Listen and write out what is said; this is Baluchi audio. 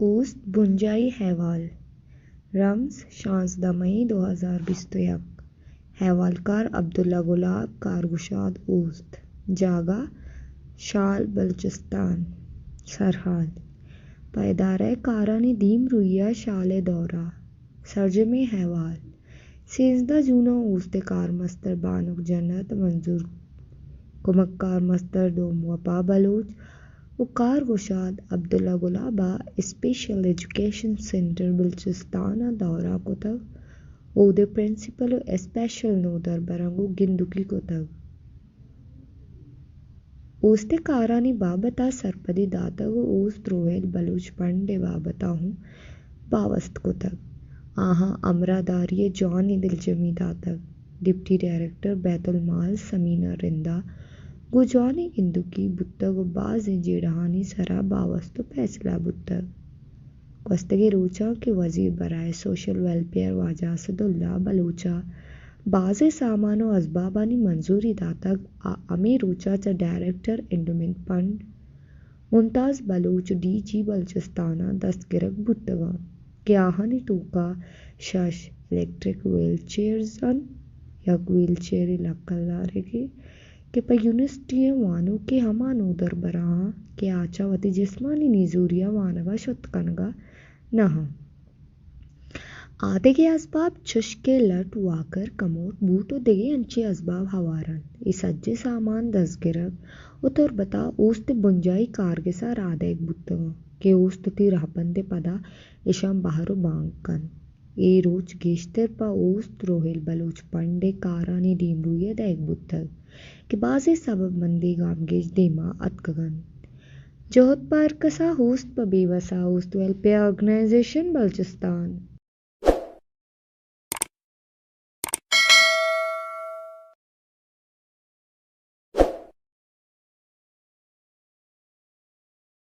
اوست بنجاہی احوال۔ رمز شانزدہ مئی دو ہزار بیست و یک۔ احوالکار عبداللہ گلاب، کارگشاد اوست۔ جاگہ شال بلوچستان۔ سرحال۔ پہ ادارہ کارانی دیمروئی ءَ شال ءِ دورہ۔ سرجمیں احوال۔ سیزدہ جون ءَ اوست ءِ کارمستر بانک جنت منظور، کمک کارمستر دوم وپا بلوچ ءُ کارگشاد عبداللہ گلاب ءَ اسپیشل ایجوکیشن سینٹر بلوچستان ءَ دورہ کتگ۔ اود ءِ پرنسپل ءُ اسپیشل نودربراں گوں گندگی کتگ۔ اوست ءِ کارانی بابت ءَ سرپدی داتگ ءُ اوست روہیل بلوچ فنڈ ءِ بابت ءَ ہوں باوست کتگ۔ آہاں ہمراہداری ءِ جوانیں دلجمی داتگ۔ ڈپٹی ڈائریکٹر بیت المال ثمینہ رندا گوں جوانیں گندگی بوتگ ءُ بازیں جیڑہانی سرا باوست ءُ پیسلہ بوتگ۔ گوستگیں روچاں کہ وزیر برائے سوشل ویلفیئر واجہ اسداللہ بلوچ ءَ بازیں سامان ءُ ازبابانی منظوری داتگ، آ ہمے روچ ءَ چہ ڈائریکٹر انڈومنٹ فنڈ ممتاز بلوچ ڈی جی بلوچستان ءَ دستگرگ بوتگ اَنت کہ آہانی توکا شش الیکٹرک ویل چیئرز اَنت، یک ویل چیئرے لکلدارگے کہ پہ یونیورسٹی ءِ وانوکیں ہما نودربراں کہ آ چہ وتی جسمانی نیزوری ءَ وانگ ءَ شت کنگ ءَ نہ اَنت۔ آ دگہ ازباب چش کہ لٹ، واکر، کموڈ، بوٹ ءُ دگہ انچیں ازباب ہوار اَنت۔ اے سجہیں سامان دزگرگ ءُ تربت ءَ اوست ءِ بنجاہی کارگس ءَ راہ دئیگ بوتگ اَنت کہ اوست وتی رہبند ءِ پدا اشاں بہر ءُ بانگ کنت۔ اے روچ گیشتر پہ اوست روہیل بلوچ فنڈ ءِ کارانی دیمروئی ءَ دئیگ بوتگ کہ بازیں سبب مندیں گامگیج دیما اتکگ اَنت۔ جہد پہ ہرکس ءَ، اوست پہ بے وس ءَ، اوست ویلفیئر آرگنائزیشن بلوچستان۔